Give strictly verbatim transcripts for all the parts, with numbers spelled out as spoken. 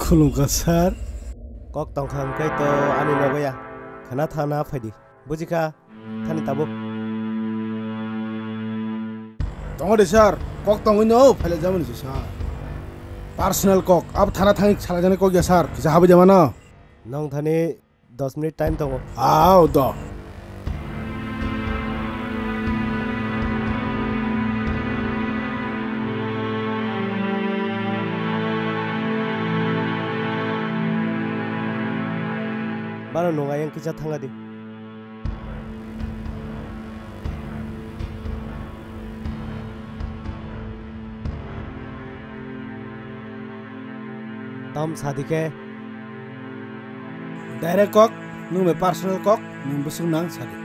Khulumkha sir. Kok tongkha hwnkhe to ani nogo ya. Khana thana phaidi. Bujikha, thani tabuk. Tongo de sir, kok tongwi no, phailai jamani se sir. Personal kok, abo thana thangwi salai jani kok ya sir, kisa habwi jamano. Nong thani dos minute time tongo. Ao do. Bano nung ayang kisa thanga di. Tam sadi khe. Direct kok, nung bai personal kok, nung bwswk nang sadi.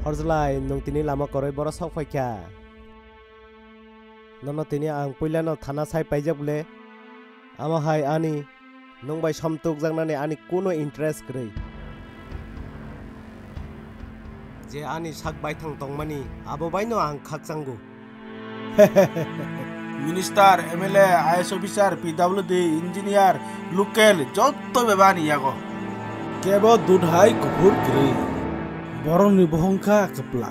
Horjlai, nung tini lama koroi boro sok phaikha. Nono tini ang puilano thana sai paijak bole. Amo hai ani nwng bai somtokjaknani ani kuno interest kwrwi. Je ani sak baithang tongmani, abo baino ang khakchango. Minister, M L A, I A S officer, P W D, engineer, local, jotto bebak ani yago. Kebo dudhai kuphur kwrwi. Borokni bohong kha kwpla.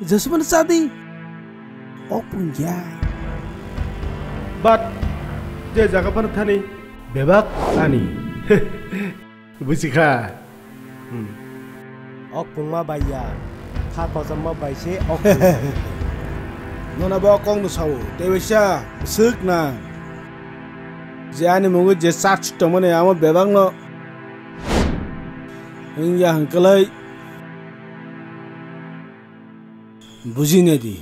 Jesuphano cha di. Ok pungya. But je jaga phano thani bebak ani. Buji kha. Hmm. Ok pungma bai ya. Kha kochomma bai se ok pungma. Nono bo kok no sao. Tei waisa bwswk na. Je ani mungo je charge tongmani amo bebak no. Wngya hwnkhe lai. Bujinai di.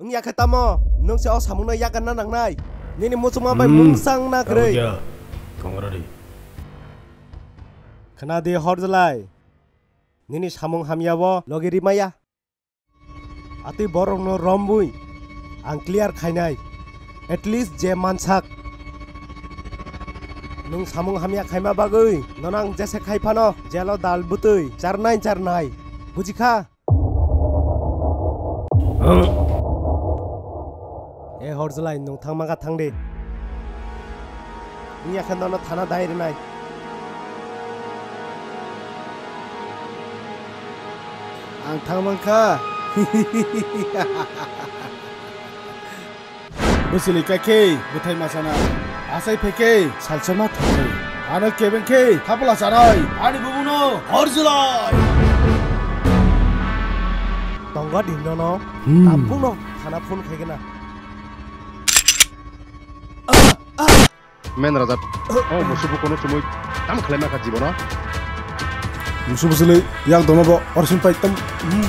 Wngya khe tamo? Nwng se o samungno yakarna nangnai. Nini muchungma bai hmm, mungsang na kwrwi. Tabukya, tongradi. Khna di Horjlai. Nini samung hamya bo logi rimaya. Atwi borokno rombwi ang clear khainai. At least je mansak. Nwng samung hamya khaima bagwi nono ang jese khai phano jelo dal bwtwi charnai charnai. Buji kha? E Horjlai, nwng thangma kha thang di. Wngya khe nono thana dai rwnai. Ang thang mankha. Bwswlwi kha khe bwthai ma chanai, achai phai khe salsa ma thangwi, ano kebeng khe thapla chanai, ani bubuno Horjlai. Tongo di nono, hmm. Tabukno thana phone khaigena. Men Raja, o musubo kono chumui tam khlaima kha jibono. Musubo sili yak dono bo orsin pai tam. Hmm.